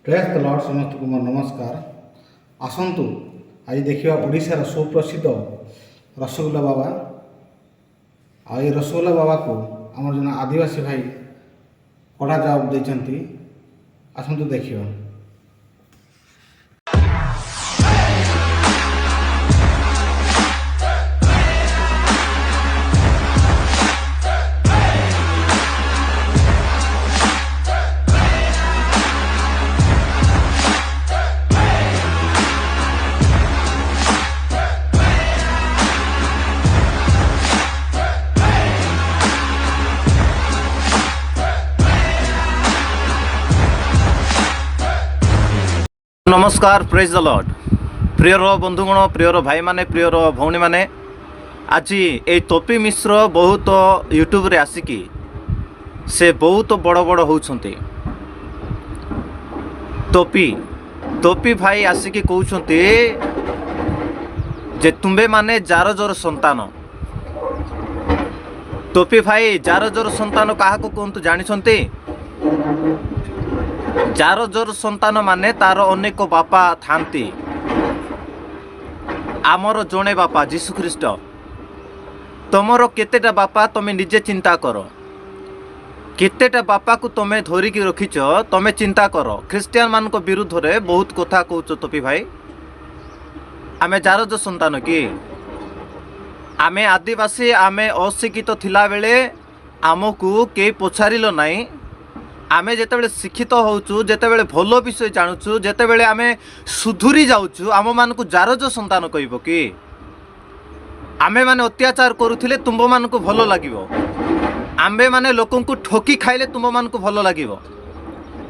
ପ୍ରେଜ୍ ଦ ଲର୍ଡ଼। ସମସ୍ତଙ୍କୁ ମୋର ନମସ୍କାର। ଆସନ୍ତୁ, ଆଜି ଦେଖିବା ଓଡ଼ିଶାର ସୁପ୍ରସିଦ୍ଧ ରସଗୋଲା ବାବା। ଆଉ ଏଇ ରସଗୋଲା ବାବାକୁ ଆମର ଜଣେ ଆଦିବାସୀ ଭାଇ କଡ଼ା ଜବାବ ଦେଇଛନ୍ତି। ଆସନ୍ତୁ ଦେଖିବା। ନମସ୍କାର, ପ୍ରେଜ୍ ଦ ଲର୍ଡ଼। ପ୍ରିୟର ବନ୍ଧୁଗଣ, ପ୍ରିୟର ଭାଇମାନେ, ପ୍ରିୟର ଭଉଣୀମାନେ, ଆଜି ଏଇ ତପି ମିଶ୍ର ବହୁତ ୟୁଟ୍ୟୁବରେ ଆସିକି ସେ ବହୁତ ବଡ଼ ବଡ଼ ହେଉଛନ୍ତି। ତପି ଭାଇ ଆସିକି କହୁଛନ୍ତି ଯେ ତୁମ୍ଭେମାନେ ଜାରଜର ସନ୍ତାନ। ତପି ଭାଇ, ଜାରଜର ସନ୍ତାନ କାହାକୁ କୁହନ୍ତୁ ଜାଣିଛନ୍ତି? ଜାରଜର ସନ୍ତାନ ମାନେ ତାର ଅନେକ ବାପା ଥାନ୍ତି। ଆମର ଜଣେ ବାପା ଯୀଶୁଖ୍ରୀଷ୍ଟ। ତମର କେତେଟା ବାପା, ତମେ ନିଜେ ଚିନ୍ତା କର। କେତେଟା ବାପାକୁ ତମେ ଧରିକି ରଖିଛ, ତମେ ଚିନ୍ତା କର। ଖ୍ରୀଷ୍ଟିଆନ ମାନଙ୍କ ବିରୁଦ୍ଧରେ ବହୁତ କଥା କହୁଛ ତପି ଭାଇ। ଆମେ ଜାରଜ ସନ୍ତାନ କି? ଆମେ ଆଦିବାସୀ। ଆମେ ଅଶିକ୍ଷିତ ଥିଲାବେଳେ ଆମକୁ କେହି ପଚାରିଲ ନାହିଁ। ଆମେ ଯେତେବେଳେ ଶିକ୍ଷିତ ହେଉଛୁ, ଯେତେବେଳେ ଭଲ ବିଷୟ ଜାଣୁଛୁ, ଯେତେବେଳେ ଆମେ ସୁଧୁରି ଯାଉଛୁ, ଆମମାନଙ୍କୁ ଜାରଜ ସନ୍ତାନ କହିବ କି? ଆମେମାନେ ଅତ୍ୟାଚାର କରୁଥିଲେ ତୁମ୍ଭମାନଙ୍କୁ ଭଲ ଲାଗିବ। ଆମ୍ଭେମାନେ ଲୋକଙ୍କୁ ଠକି ଖାଇଲେ ତୁମ୍ଭମାନଙ୍କୁ ଭଲ ଲାଗିବ।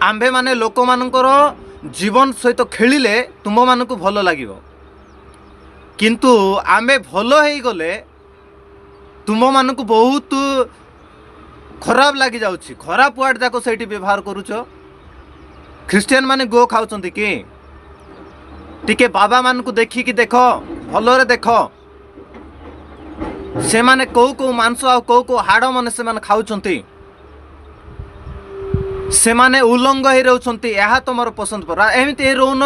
ଆମ୍ଭେମାନେ ଲୋକମାନଙ୍କର ଜୀବନ ସହିତ ଖେଳିଲେ ତୁମ୍ଭମାନଙ୍କୁ ଭଲ ଲାଗିବ। କିନ୍ତୁ ଆମେ ଭଲ ହେଇଗଲେ ତୁମମାନଙ୍କୁ ବହୁତ ଖରାପ ଲାଗିଯାଉଛି। ଖରାପ ୱାର୍ଡ଼ ଯାକ ସେଇଠି ବ୍ୟବହାର କରୁଛ। ଖ୍ରୀଷ୍ଟିଆନ ମାନେ ଗୋ ଖାଉଛନ୍ତି କି? ଟିକେ ବାବାମାନଙ୍କୁ ଦେଖିକି ଦେଖ, ଭଲରେ ଦେଖ, ସେମାନେ କୋଉ କୋଉ ମାଂସ ଆଉ କୋଉ କୋଉ ହାଡ଼ ମାନେ ସେମାନେ ଖାଉଛନ୍ତି। ସେମାନେ ଉଲଙ୍ଗ ହେଇ ରହୁଛନ୍ତି, ଏହା ତମର ପସନ୍ଦ ପରା? ଏମିତି ହେଇ ରହୁନ।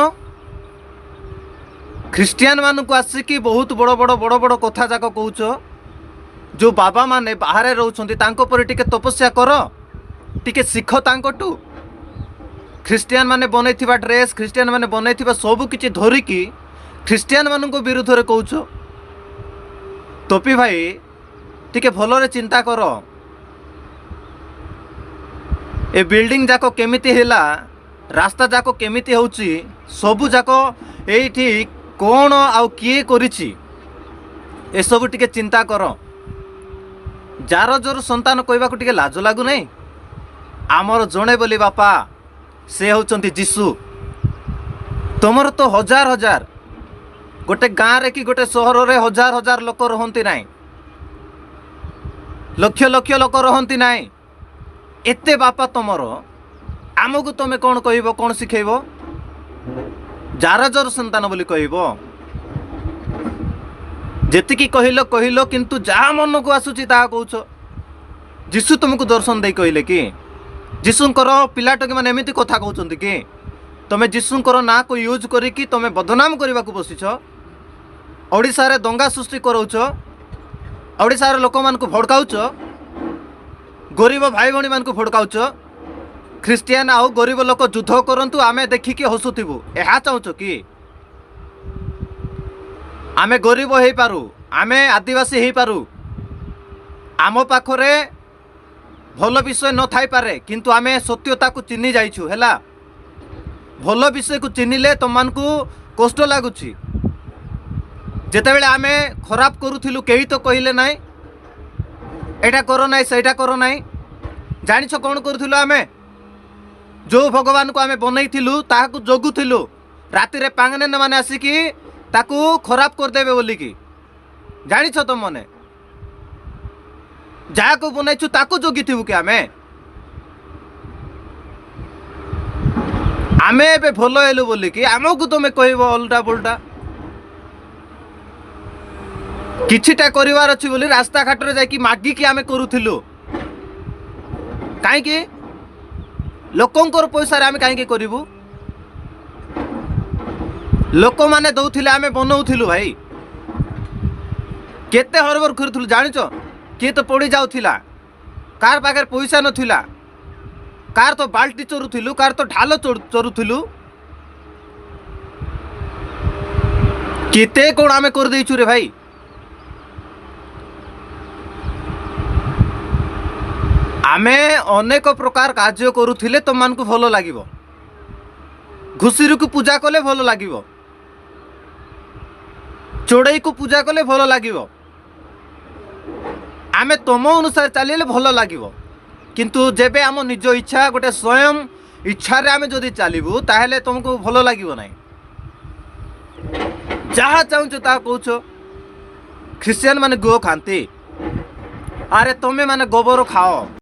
ଖ୍ରୀଷ୍ଟିଆନ ମାନଙ୍କୁ ଆସିକି ବହୁତ ବଡ଼ ବଡ଼ ବଡ଼ ବଡ଼ କଥା ଯାକ କହୁଛ। ଯେଉଁ ବାବାମାନେ ବାହାରେ ରହୁଛନ୍ତି, ତାଙ୍କ ପରି ଟିକେ ତପସ୍ୟା କର, ଟିକେ ଶିଖ ତାଙ୍କଠୁ। ଖ୍ରୀଷ୍ଟିଆନ ମାନେ ବନେଇଥିବା ଡ୍ରେସ୍, ଖ୍ରୀଷ୍ଟିଆନ ମାନେ ବନେଇଥିବା ସବୁ କିଛି ଧରିକି ଖ୍ରୀଷ୍ଟିଆନ ମାନଙ୍କ ବିରୁଦ୍ଧରେ କହୁଛ। ତପି ଭାଇ, ଟିକେ ଭଲରେ ଚିନ୍ତା କର। ଏ ବିଲ୍ଡିଂ ଯାକ କେମିତି ହେଲା, ରାସ୍ତା ଯାକ କେମିତି ହେଉଛି, ସବୁ ଯାକ ଏଇଠି କ'ଣ ଆଉ କିଏ କରିଛି, ଏସବୁ ଟିକେ ଚିନ୍ତା କର। ଜାରଜର ସନ୍ତାନ କହିବାକୁ ଟିକେ ଲାଜ ଲାଗୁନାହିଁ? ଆମର ଜଣେ ବୋଲି ବାପା, ସେ ହେଉଛନ୍ତି ଯୀଶୁ। ତମର ତ ହଜାର ହଜାର, ଗୋଟେ ଗାଁରେ କି ଗୋଟେ ସହରରେ ହଜାର ହଜାର ଲୋକ ରହନ୍ତି ନାହିଁ, ଲକ୍ଷ ଲକ୍ଷ ଲୋକ ରହନ୍ତି ନାହିଁ। ଏତେ ବାପା ତମର, ଆମକୁ ତମେ କ'ଣ କହିବ, କ'ଣ ଶିଖେଇବ? ଜାରଜର ସନ୍ତାନ ବୋଲି କହିବ? ଯେତିକି କହିଲ କହିଲ, କିନ୍ତୁ ଯାହା ମନକୁ ଆସୁଛି ତାହା କହୁଛ। ଯୀଶୁ ତୁମକୁ ଦର୍ଶନ ଦେଇ କହିଲେ କି? ଯୀଶୁଙ୍କର ପିଲାଟକି ମାନେ ଏମିତି କଥା କହୁଛନ୍ତି କି? ତମେ ଯୀଶୁଙ୍କର ନାଁକୁ ୟୁଜ୍ କରିକି ତମେ ବଦନାମ କରିବାକୁ ବସିଛ। ଓଡ଼ିଶାରେ ଦଙ୍ଗା ସୃଷ୍ଟି କରାଉଛ, ଓଡ଼ିଶାର ଲୋକମାନଙ୍କୁ ଭଡ଼କାଉଛ, ଗରିବ ଭାଇ ଭଉଣୀମାନଙ୍କୁ ଭଡ଼କାଉଛ। ଖ୍ରୀଷ୍ଟିଆନ ଆଉ ଗରିବ ଲୋକ ଯୁଦ୍ଧ କରନ୍ତୁ, ଆମେ ଦେଖିକି ହସୁଥିବୁ, ଏହା ଚାହୁଁଛ କି? ଆମେ ଗରିବ ହେଇପାରୁ, ଆମେ ଆଦିବାସୀ ହେଇପାରୁ, ଆମ ପାଖରେ ଭଲ ବିଷୟ ନଥାଇପାରେ, କିନ୍ତୁ ଆମେ ସତ୍ୟତାକୁ ଚିହ୍ନି ଯାଇଛୁ। ହେଲା, ଭଲ ବିଷୟକୁ ଚିହ୍ନିଲେ ତମମାନଙ୍କୁ କଷ୍ଟ ଲାଗୁଛି। ଯେତେବେଳେ ଆମେ ଖରାପ କରୁଥିଲୁ, କେହି ତ କହିଲେ ନାହିଁ ଏଇଟା କର ନାହିଁ, ସେଇଟା କର ନାହିଁ। ଜାଣିଛ କ'ଣ କରୁଥିଲୁ ଆମେ? ଯେଉଁ ଭଗବାନକୁ ଆମେ ବନେଇଥିଲୁ, ତାହାକୁ ଜଗୁଥିଲୁ, ରାତିରେ ପାଙ୍ଗନେନ ମାନେ ଆସିକି ତାକୁ ଖରାପ କରିଦେବେ ବୋଲିକି। ଜାଣିଛ ତମମାନେ, ଯାହାକୁ ବନେଇଛୁ ତାକୁ ଜଗିଥିବୁ କି ଆମେ? ଆମେ ଏବେ ଭଲ ହେଲୁ ବୋଲିକି ଆମକୁ ତମେ କହିବ ଅଲଟା ପଲଟା। କିଛିଟା କରିବାର ଅଛି ବୋଲି ରାସ୍ତାଘାଟରେ ଯାଇକି ମାଗିକି ଆମେ କରୁଥିଲୁ। କାହିଁକି ଲୋକଙ୍କର ପଇସାରେ ଆମେ କାହିଁକି କରିବୁ? ଲୋକମାନେ ଦେଉଥିଲେ, ଆମେ ବନଉଥିଲୁ ଭାଇ। କେତେ ହରବର କରୁଥିଲୁ ଜାଣିଛ? କିଏ ତ ପଡ଼ି ଯାଉଥିଲା, କାହାର ପାଖରେ ପଇସା ନଥିଲା, କାହାର ତ ବାଲ୍ଟି ଚୋରୁଥିଲୁ, କାହାର ତ ଢାଲ ଚୋରୁଥିଲୁ। କେତେ କ'ଣ ଆମେ କରିଦେଇଛୁ ରେ ଭାଇ। ଆମେ ଅନେକ ପ୍ରକାର କାର୍ଯ୍ୟ କରୁଥିଲେ ତୁମମାନଙ୍କୁ ଭଲ ଲାଗିବ। ଘୁଷୁରୀକୁ ପୂଜା କଲେ ଭଲ ଲାଗିବ, ଚଢ଼େଇକୁ ପୂଜା କଲେ ଭଲ ଲାଗିବ, ଆମେ ତୁମ ଅନୁସାରେ ଚାଲିଲେ ଭଲ ଲାଗିବ। କିନ୍ତୁ ଯେବେ ଆମ ନିଜ ଇଚ୍ଛା, ଗୋଟେ ସ୍ୱୟଂ ଇଚ୍ଛାରେ ଆମେ ଯଦି ଚାଲିବୁ, ତାହେଲେ ତୁମକୁ ଭଲ ଲାଗିବ ନାହିଁ। ଯାହା ଚାହୁଁଛ ତାହା କହୁଛ। ଖ୍ରୀଷ୍ଟିଆନ ମାନେ ଗୋ ଖାଆନ୍ତି, ଆରେ ତମେ ମାନେ ଗୋବର ଖାଅ।